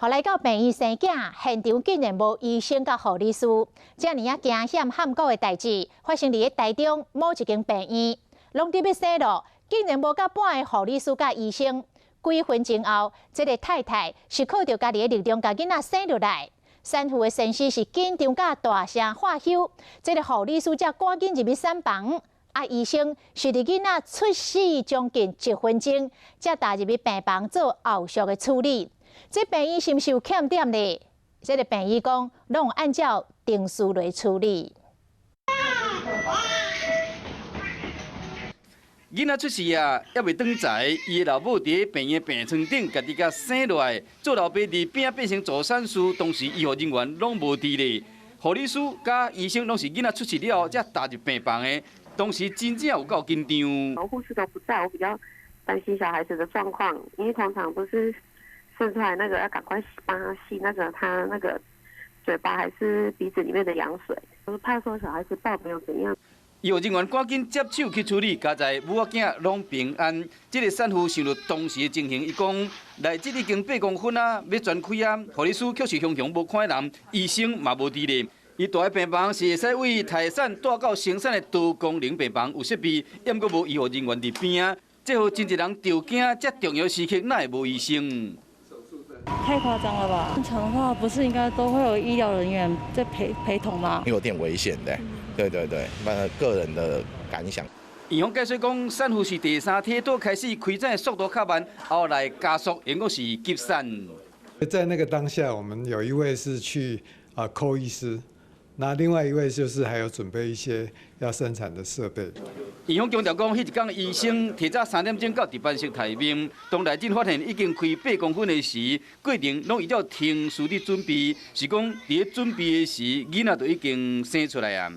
予來到病院生囝，現場竟然無醫生佮護理師，遮爾仔驚險譀古的代誌發生佇咧台中某一間病院，攏佇欲生咯，竟然無夠半个護理師佮醫生。幾分鐘後，這个太太是靠著家己的力量共囡仔生落來。產婦的先生是緊張佮大聲喝囂，這个護理師才趕緊入去產房。啊，醫生是佇囡仔出世將近一分鐘，才踏入去病房做後續的處理。這病院是毋是有欠點呢？這个病院講，攏按照程序來處理。囡仔出世啊，猶未轉載，伊的老母佇病院病床頂，家己共生落來，做老爸佇邊仔變成助產士，當時醫護人員攏無佇咧，護理師佮醫生攏是囡仔出世了後才踏入病房的，當時真正有夠緊張。護士都不在，我比較擔心小孩子的狀況，因為通常不是生出來那個要趕快幫他吸那個他那個嘴巴還是鼻子裡面的羊水，我怕說小孩子抱沒有怎樣。醫護人員趕緊接手去處理，佳哉母仔囝攏平安。這个產婦想著當時的情形，伊講內診已經8公分啊，欲全開啊，護理師卻是雄雄無看人，醫生嘛無佇咧。伊蹛的病房是會使為待產帶到生產的多功能病房，有設備，毋過無醫護人員佇邊仔，這予真濟人著驚，遮重要時刻哪會無醫生？太誇張了吧？正常的話，不是應該都會有醫療人員在陪陪同嗎？有點危險的，對對對，那個人的感想。院方解釋講，產婦是第三胎，拄開始開展的速度較慢，後來加速，應該是急產。在那個當下，我們有一位是去啊 call 醫師，那另外一位就是還有準備一些要生產的設備。院方強調講，彼一工醫生提早3點鐘到值班室待命，當內診發現已經開8公分的時，過程攏依照程序佇準備，是講佇咧準備的時，囡仔就已經生出來啊。